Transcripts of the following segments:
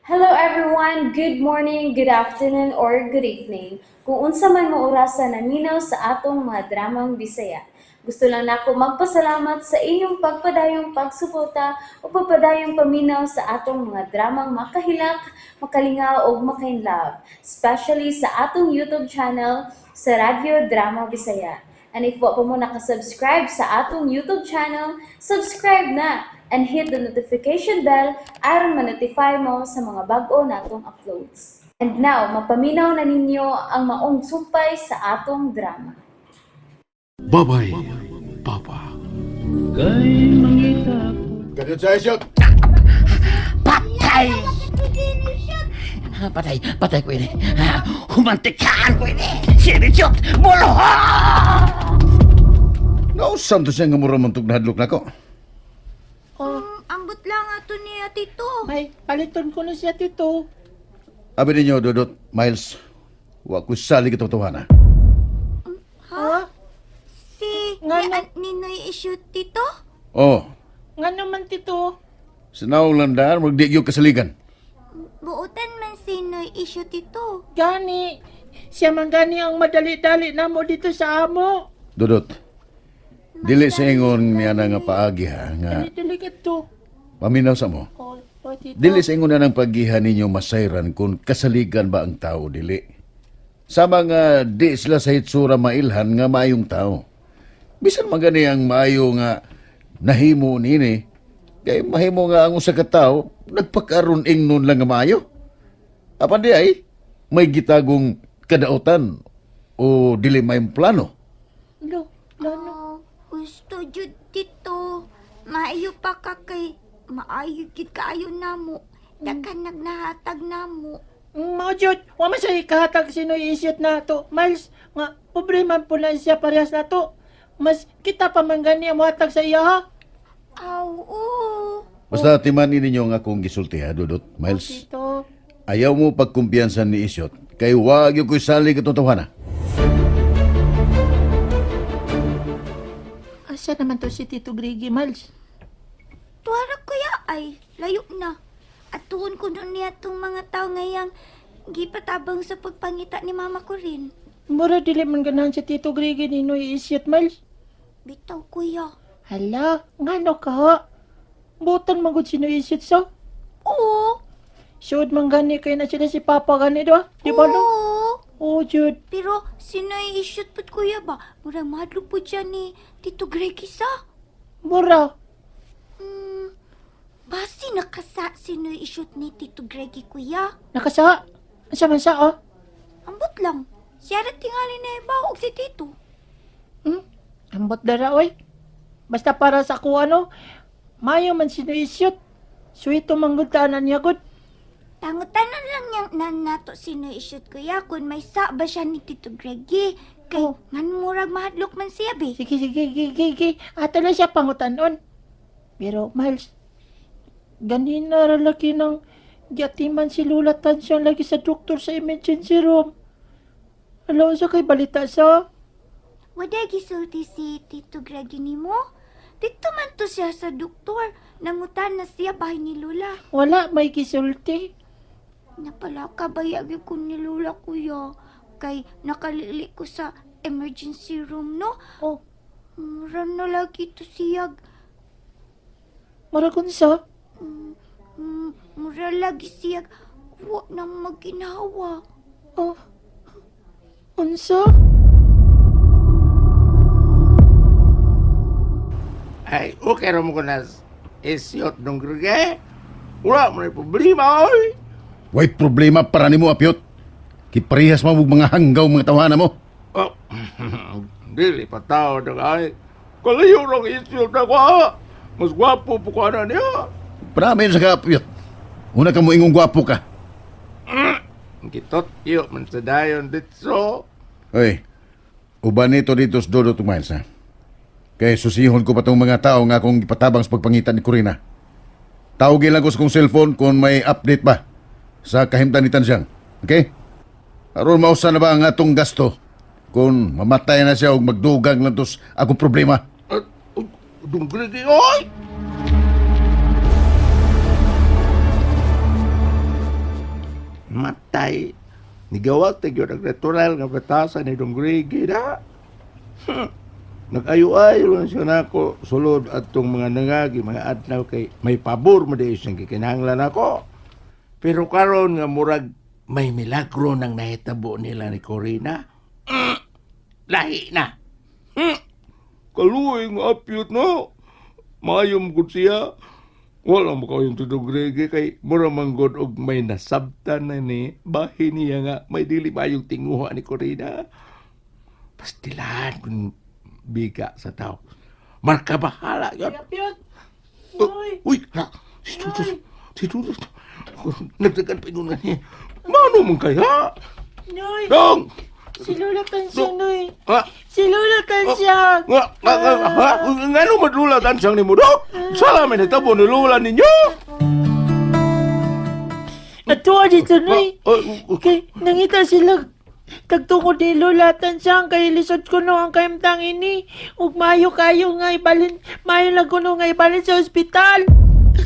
Hello everyone! Good morning, good afternoon, or good evening. Kung unsa man mo orasa naminaw sa atong mga dramang Bisaya. Gusto lang nako magpasalamat sa inyong pagpadayong pagsuporta o pagpadayong paminaw sa atong mga dramang makahilak, makalingaw ug makainlove, especially sa atong YouTube channel sa Radyo Drama Bisaya. And if wa pa mo nakasubscribe sa atong YouTube channel, subscribe na and hit the notification bell aron ma-notify mo sa mga bag-o natong uploads. And now, mapaminaw na ninyo ang maong sumpay sa atong drama. Babay, Papa. Kadiyot sa isyot! Patay! Patay, patay ko ini. Humantikaan ko ini. Sinisyot! Buluha! Nausam to siya nga mura man tug nahadlok nako. Oh, Ambot lang ato niya, Tito. May paliton ko na siya, Tito. Abi ninyo, Dodot, Miles, wa ko sali katotohanan. Ha? Si Nga ni, na- Ninoy issue, Tito? Oh, Nga naman, Tito. sinaw lang daan, magdi gyud kasaligan. Buutan man si Noy issue, Tito. Gani. Siya man gani ang madali-dali na mo dito sa amo. Dodot, dili sa ingon niya na nga paagi ha, nga Dali-dali ka to. paminaw sa mo. Oh, oh, Tito. Dili sa ingon na ng pagihan ninyo masayran kung kasaligan ba ang tao dili. Sa mga di sila sa hitsura mailhan nga maayong tao. Bisan magani ang maayo nga nahimo nini, kay mahimo nga ang usa ka tao nagpakaron ingnon lang nga maayo. Apan di ay may gitagong kadaotan o dili may plano. Lo, plano. Oh, gusto jud, Tito. Maayo pa ka kay maayo gid kaayo namo. Daghan nagnahatag namo. Mao jud, wa man siya ikahatag sino iisyot na to. Miles, nga pobre man po na siya parehas na to. Mas kita pa man gani ang muhatag sa iya ha. Aw, oo. Basta timan ninyo ang akong gisulti ha, Dudut, Miles. Tito. Ayaw mo pagkumpiyansa ni Isyot kay wag yung ko'y salig at totohanan. Asa naman to si Tito Grigi, Miles? Tuwara kuya ay layo na. At tuon ko nun niya tong mga tao ngayang gipatabang sa pagpangita ni mama ko rin. Mura dili man ganahan si Tito Grigi ni Noy iisyot, Miles. Bitaw kuya. Hala, ngano ka? Butan magod si Noy iisyot sa. Oo. Sud man gani kay na sila si Papa gani do. Di ba no? Oo. Oh, Jud. Pero sino'y ishoot pud kuya ba? Murag mahadlok po siya ni Tito Greg isa. Mura. Basi nakasa sino'y ishoot ni Tito Greggy kuya. Nakasa. Asa man sa oh? Ambot lang. Siya ra tingali na iba og si Tito. Ambot dara oy. Basta para sa ako ano, mayo man si Noy iisyot. Suwito manggod tanan niya gud. Tangutanan lang niyang nan nato sino'y ishoot kuya kung may sa ba siya ni Tito Greggy. Kay Oh. ngan murag mahadlok man siya be. Sige, sige, sige, sige. Ato lang siya pangutanon. Pero, Miles, ganina ra lagi ng giatiman si Lula Tansyon lagi sa doktor sa emergency room. Alaw sa kay balita sa? Wala gisulti si Tito Greggy nimo? Dito man to siya sa doktor. Nangutan na siya bahay ni Lula. Wala, may gisulti. Napala ka bayag ko ni Lola kuya. Kay nakalili ko sa emergency room no. Oh, Mura na lagi to siyag. mura kun sa? Mura lagi siyag. Wa na maginawa. Oh, unsa? Ay, okay ra mo ko na isyot nung grige. Wala mo na problema, oy. Way problema para nimo apyot. Kiparehas mo og mga hanggaw mga tawana mo. Oh, dili pa tao na ay. Kalayo lang isyot na ko, ha. Mas gwapo po ko na niya. Pramin sa ka apyot. Una ka mo ingong gwapo ka. Gitot iyo man sa dayon ditso. Oy, uban nito dito sa Dodot ug Miles ha. Kay susihon ko pa tong mga tao nga akong gipatabang sa pagpangita ni Corina. Tawagin lang ko sa kong cellphone kung may update ba sa kahimtan ni Tansyang. Okay? Aron mausa na ba ang atong gasto kung mamatay na siya o magdugang lang tos akong problema. At, dong grige, oy. Namatay. Nigawat gyud ang natural nga batasan ni Dong Greg na. Nag-ayo-ayo lang siya nako sulod atong mga nangagi, mga adlaw kay may pabor mo di siyang gikinahanglan ako. Pero karon nga murag may milagro nang nahitabo nila ni Corina. Lahi na. Kaluoy nga apyot no. Maayo mo gud siya. Wala mo kayong tudog reggae kay mura man gud og may nasabtan na ni bahin niya nga may dili maayong tinguha ni Corina. Pastilan kung biga sa tao. Marka bahala yun. Apyot! Oh, Noy! uy, ha, si Dudut, si Dudut. Nagdagan pa yun niya. Mano man kaya? Noy! Dong! Si Lola Tansyang, Noy! Ha? Si Lola Tansyang! Nga, nga, nga, ha? Nga no madlula tansang ni mo, Dong? Salamin ito ni Lola ninyo! Natuwa dito, Noy! Ah, ah, Kay, nangita sila tagtungod ni Lola Tansyang kay lisod ko no ang kahimtang ini. Ug maayo kayo nga ibalin, maayo lang kuno nga ibalin sa ospital.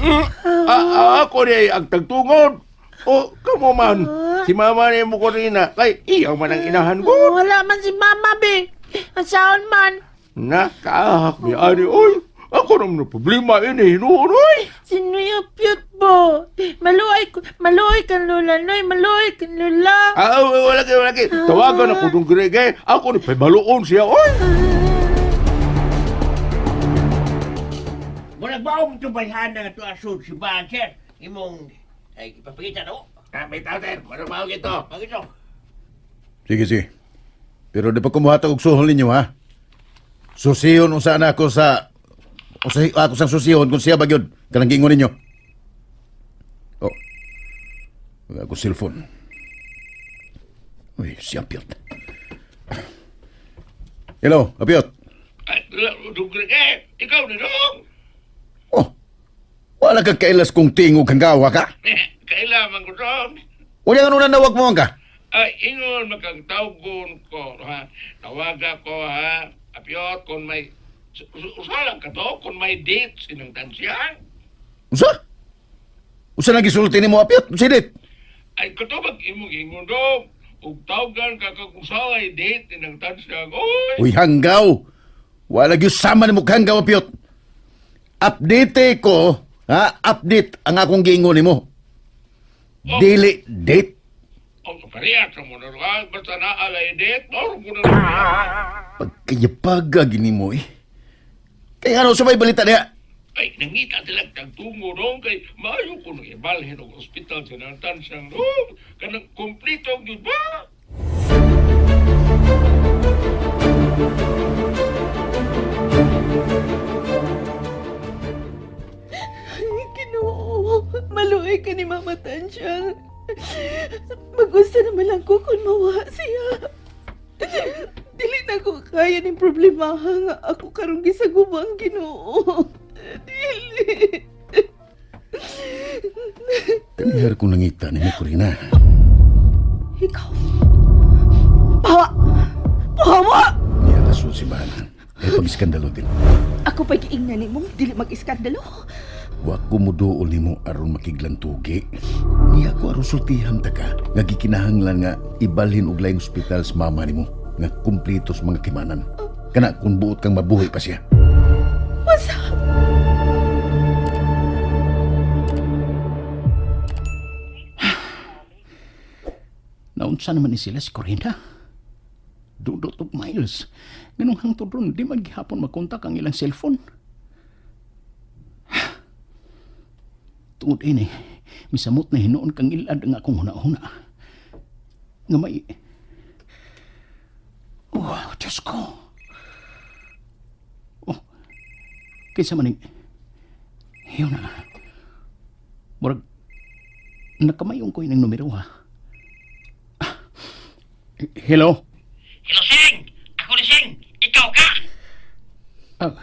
Ah, ah, ako ni ang tagtungod. O, kamo man. Si mama ni mo Corina. Kay, iyaw man ang inahan ko. Wala man si Mama, be. Ang saon man. Nakaahak mi ani, oy. Ako naman ang problema ini, hinuon, oy. Si Noy Apyot bo. Maluoy, maluoy kan Lola, Noy. Maluoy kan Lola. Ah, wala kayo, wala kayo. Tawagan ako dong Greg, eh. Ako ni pabaluon siya, oy. Murag ba akong tubayhan na ito asud si Ban, sir? Imong, ay, ipapakita na ko. Ah, may tao, sir. Marumawag ito. Ang ito. Sige, sige. Pero di pa kumuhatag og suhol ninyo, ha? Susiyon unsa na ako sa... Unsa ako sa susiyon kung siya ba gyud kanang giingon ninyo. Oh. Wala ako cellphone. Uy, si Apiot. Hello, Apiot. Ay, dong Greg, eh. Ikaw ni dong. Oh. Wala kang kailas kung tingog kang gawa ka. Kailangan ko, dong. Unya nga nung nawag mo ka. Ay, ingon makang tawgon ko, ha? Tawaga ko, ha? Apyot, kung may... Usalang ka to, kung may date sinang tansiyang. Unsa? Unsa nang gisulti nimo, Apiot? Unsa date? Ay, katubag imong ingon dong. Ug tawgan ka kag usalay date sinang tansiyang. Oy! Uy, hanggaw. Wala gyud sama nimo hanggaw, Apiot. Update ko, ha? Update ang akong giingon nimo. Dili date. Oh, parehas sa mo na ha? Basta naalay date, mauro ko na. Pagkayapaga gini mo eh. Kaya ano sa may balita niya? Ay, nangita sila tagtungo dong kay maayo ko nang ibalhin og ospital sa nang tansiyang dong. Kanang kompleto gyud ba? Ginoo, maluoy ka ni Mama Tansyang. Magusto naman lang ko kung mawa siya. Dili na ko kaya ning problemaha nga ako karong gisagubang Ginoo. Dili. Kanihar kong nangita ni mo, Corina. Ikaw. Pawa! Pawa! Niya tasul si Bana. Kaya pag-iskandalo din. Ako pa'y giingnan nimo, dili mag-iskandalo. Wa ko muduol nimo aron makiglantugi. Niya ko aron sultihan ta ka. Nga gikinahanglan nga ibalhin og laing ospital sa mama nimo nga kumpleto sa mga kimanan. Kana kung buot kang mabuhi pa siya. Wasa? Naunsa naman ni sila si Corina. Dudot og miles. Ganong hangtod ron, di man gihapon makontak ang ilang cellphone. Tungod ini, misamot na hinuon kang ilad ang akong huna-huna. Nga may... Oh, Diyos ko! Oh, kinsa man ning... Yun na. Murag, nakamayong ko ining numero ha. Hello? Hello, Sing! Ako ni Sing! Ikaw ka! Ah,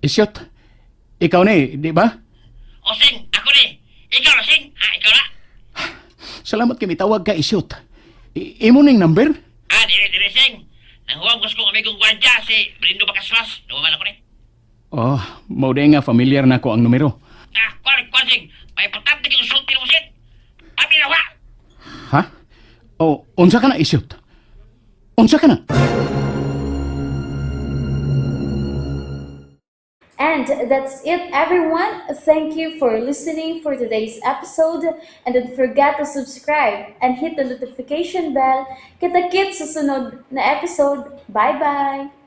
Isyot, ikaw ni, di ba? O, Sing! Ako ni! Ikaw na, Sing! Ha, ikaw na! Salamat kami tawag ka, Isyot. Imo ning number? Ah, dire, dire, Sing! Nanghuwag ko kong amigong gwardya, si Brindo Bacaslas. Nawaman ako ni. Oh, mao di nga familiar na ko ang numero. Ah, kuwan, kuwan, Sing! May importante kong sulti mo, Sing! Paminawa! O, unsa ka na isyot? Unsa ka na? And that's it, everyone. Thank you for listening for today's episode. And don't forget to subscribe and hit the notification bell. Kita-kits sa sunod na episode. Bye-bye!